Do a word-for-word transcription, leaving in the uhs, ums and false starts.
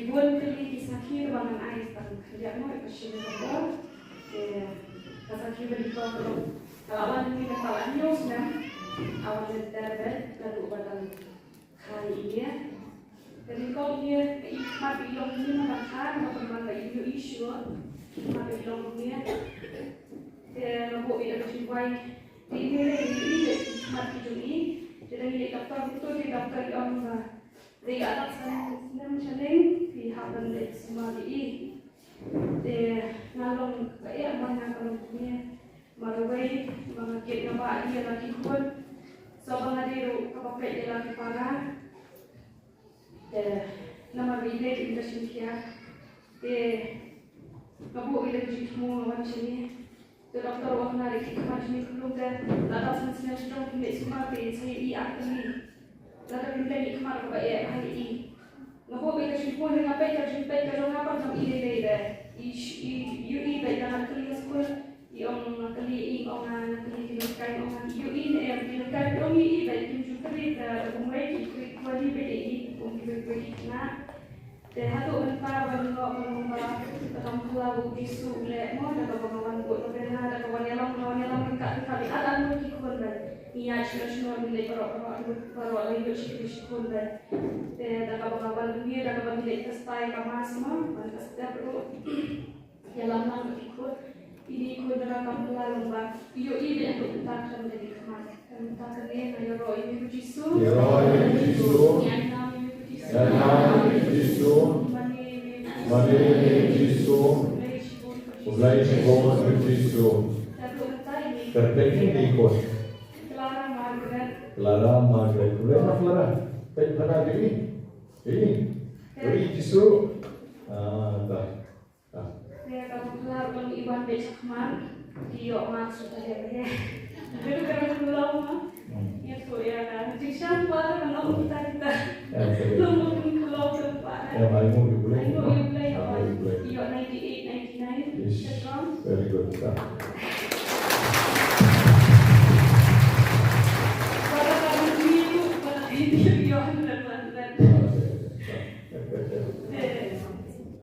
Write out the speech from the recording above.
Bun tylli ki sakhi ba ngan ai tang khyndiat mo ka shin ka bor. Te ka sakhi ba dei ko ka la wan ni ka la hynñiew snem. A wan lynter bad naduh ba dang kha ïa ïa. Te dei ko ïa ka i khmat i long ïa na ka kha na ka ban ba i ïohi shuh. I khmat i long ïa. Te nga buh ïa ka jingwai. Te i ne i i i khmat i jong i. Te dang i doktor betul i doktor i ong ba Dei ka dap san snem shaneng phi hap ban leit sumar ïa i. Te nga long ka eh ma nga ka long kmie marwei ba nga kit nga bah ïa la ki khun. So ba nga dei ruh kaba peit ïa la ki para. Te namar ba i leit ïa ka shim khia. Te nga buh ïa la ki jingthmu nga wan shane. Te doktor u ong na ki khmat jong i khlum te la dap san snem sha jrong phi leit sumar te sa ïohi ïa i. Lada phi leit ïa i khmat kaba eh ha i. Nga buh beit ka shimphul ne nga peit ka jingpeit ka jong nga pat ngam i lei lei de. I sh- i ïohi beit lada nga kylli ha skul. I ong nga kylli i ong nga kylli ki longkai ong nga ïohi ne em ki longkai ong i i beit kim ju kylli ka kumwei ki kylli kwali beit i ong ki beit beit ki khynnah. Te haduh mynta ba ngi ïoh ban ong ba ka kam phylla u Jisu u leh mo da kaba nga wan bud novena da kaba wan ïalam nga wan ïalam ryngkat ryngkat ïa lade ki khun ban ngi ïaid shnong shnong ngi leit baroh baroh baroh la ïoh shi khun shi khun ban. Te da kaba nga wan lyngngoh da kaba ngi leit ka style ka mass mo ban ka step ruh. Ïalam lang bad ki khun. Ine i khun da ka kam phylla long ba ïohi beit haduh mynta khlem da ki khmat. Khlem da kane nga ïaroh ïa u Jisu. Ïaroh ïa u Jisu. Ïainam ïa u Jisu. Ïainam ïa u Jisu. Mane ïa u Jisu. Mane ïa u Jisu. U Blei shibun ïa u Jisu. Haduh mynta ine. Kyrteng ine i khun. Clara Margaret. Clara Margaret. U Blei ma Clara. Peit Clara ine. Ine. Ïohi Jisu. Ah, ta. Te ka bangla ruh ba ngi wan beit shakhmat ki ïoh mark sha ka heh heh. Dei ka rang khulom ma. Ïa to ïa ka jingshan kwah ka nong kita kita. Long long khulom ka kwah. Ai nguh ïa U Blei. Ai nguh ïa U Blei. Ïoh ninety eight, ninety nine. Very good.